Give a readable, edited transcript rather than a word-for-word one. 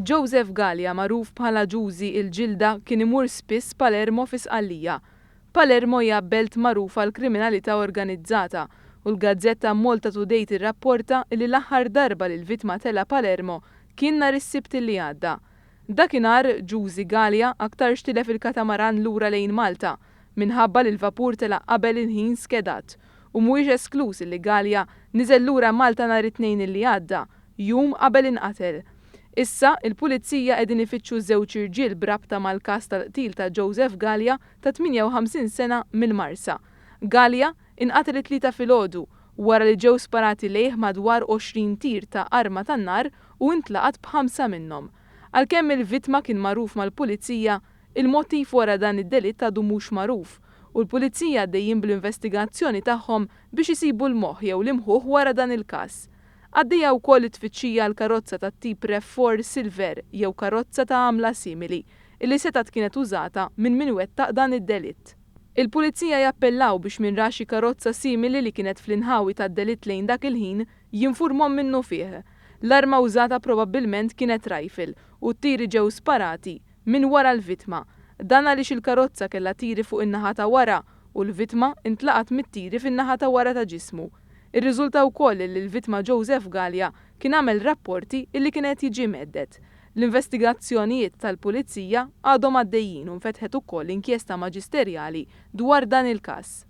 Joseph Galea magħruf bħala Ġużi il-Ġilda kien imur spiss Palermo fi Sqallija. Palermo hija belt magħrufa għall-kriminalità organizzata u l-gazzetta Malta Today tirrapporta illi l-aħħar darba li l-vittma tela' Palermo kien nhar is-Sibt illi għadda. Dakinhar, Ġużi Galea aktarx tilef il-katamaran lura lejn Malta minħabba li l-vapur telaq qabel il-ħin skedat u mhuwiex eskluż illi Galea niżel lura Malta nhar it-Tnejn illi għadda, jum qabel inqatel. Issa, il-Pulizija qegħdin ifittxu żewġ irġiel b'rabta mal-każ tal-qtil ta' Joseph Galea ta' 58 sena mill-Marsa. Galea inqatel it-Tlieta filgħodu wara li ġew sparati lejh madwar 20 tir ta' arma tan-nar u intlaqat b'ħamsa minnhom. Għalkemm il-vittma kien magħruf mal-Pulizija, il-motiv wara dan id-delitt għadu mhux magħruf u l-Pulizija għaddejjin bl-investigazzjoni tagħhom biex isibu l-moħħ jew l-imħuħ wara dan il-każ. Għaddejja wkoll it-tfittxija għal karozza tat-tip RAV4 Silver jew karozza ta' għamla simili illi setgħet kienet użata minn min wettaq dan id-delitt. Il-Pulizija jappellaw biex min ra xi karozza simili li kienet fl-inħawi tad-delitt lejn dak il-ħin jinfurmhom minnufih. L-arma użata probabbilment kienet rifle u t-tiri ġew sparati minn wara l-vittma. Dan għaliex il-karozza kellha tiri fuq in-naħa ta' wara u l-vittma intlaqat mit-tiri fin-naħa ta' wara ta' ġismu. Irriżulta wkoll illi l-vittma Joseph Galea kien għamel rapporti illi kien qed jiġi mhedded. L-investigazzjonijiet tal-Pulizija għadhom għaddejjin u nfetħet ukoll inkjesta maġisterjali dwar dan il-każ.